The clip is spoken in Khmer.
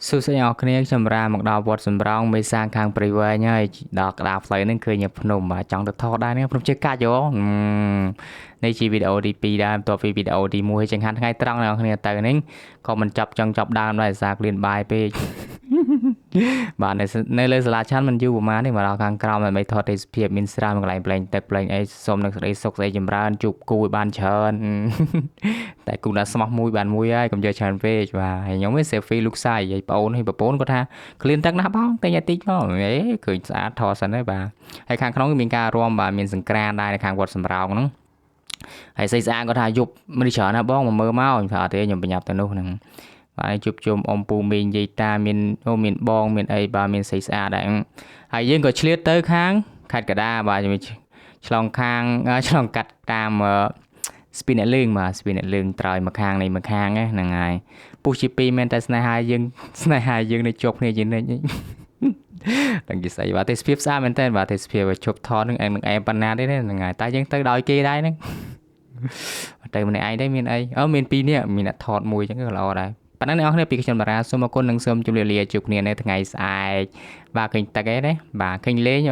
សួស្តីអ្នកនរគ្នាខ្ញុំរាមកដល់វត្តសំរោងមេសាងខាងព្រៃវែងហើយដល់ក្តារផ្លូវហ្នឹងឃើញភ្នំបាទចង់ទៅថតដែរនេះភ្នំជើងកាច់យោនេះជាវីដេអូទី2ដែរបន្ទាប់ពីវីដេអូទី1ចង្ហាន់ថ្ងៃត្រង់អ្នកនរគ្នាទៅនេះក៏មិនចាប់ចង់ចាប់ដើមដែរសារក្លៀនបាយពេកបាទនៅលើសាលាឆាន់មិនយូរប្រហែលទេមកដល់ខាងក្រោមដើម្បីថតទេសភាពមានស្រាមកន្លែងប្លែងទឹកប្លែងអីសុំនឹងស្ដីសុខស្ដីចម្រើនជួបគូឲ្យបានច្រើនតែគូដល់ស្មោះមួយបានមួយហើយកុំយកច្រើនពេកបាទហើយខ្ញុំវិញ selfie លុកសាយហើយប្អូនហើយប្រពន្ធគាត់ថាក្លៀនទឹកណាស់បងតែញតិចមកអេឃើញស្អាតថតសិនហើយបាទហើយខាងក្នុងមានការរាំបាទមានសង្ក្រានដែរនៅខាងវត្តសំរោងហ្នឹងហើយស្អីស្អាតគាត់ថាយប់មិនច្រើនណាបងមកមើលមកខ្ញុំថាអត់ទេខ្ញុំប្រញាប់ទៅនោះហ្នឹងបាទជួបជុំអ៊ំពូមីងយាយតាមានអូមានបងមានអីបាទមានស្អីស្អាតដែរហើយយើងក៏ឆ្លៀតទៅខាងខេត្តកដាបាទឆ្លងខាងឆ្លងកាត់តាមស្ពានអ្នកលឿងបាទស្ពានអ្នកលឿងត្រើយមកខាងនេះមកខាងហ្នឹងហើយពុះជាពីរមែនតែស្នេហាយើងស្នេហាយើងនៅជាប់គ្នាជានិច្ចដឹងជាស្អីបាទទេសភាពស្អាតមែនតើបាទទេសភាពជប់ថតនឹងឯងនឹងអែមប៉ុណ្ណាទេហ្នឹងហើយតែយើងទៅដោយគេដែរហ្នឹងទៅម្នាក់ឯងទេមានអីអូមានពីរនាក់មានអ្នកថតមួយអញ្ចឹងក៏ល្អដែរប៉ុណ្ណឹងអ្នកនរគ្នាពីខ្ញុំតារាសូមអរគុណនិងសូមជម្រាបលាជួបគ្នានៅថ្ងៃស្អែកបាទឃើញទឹកអីទេបាទឃើញលេងបាទ។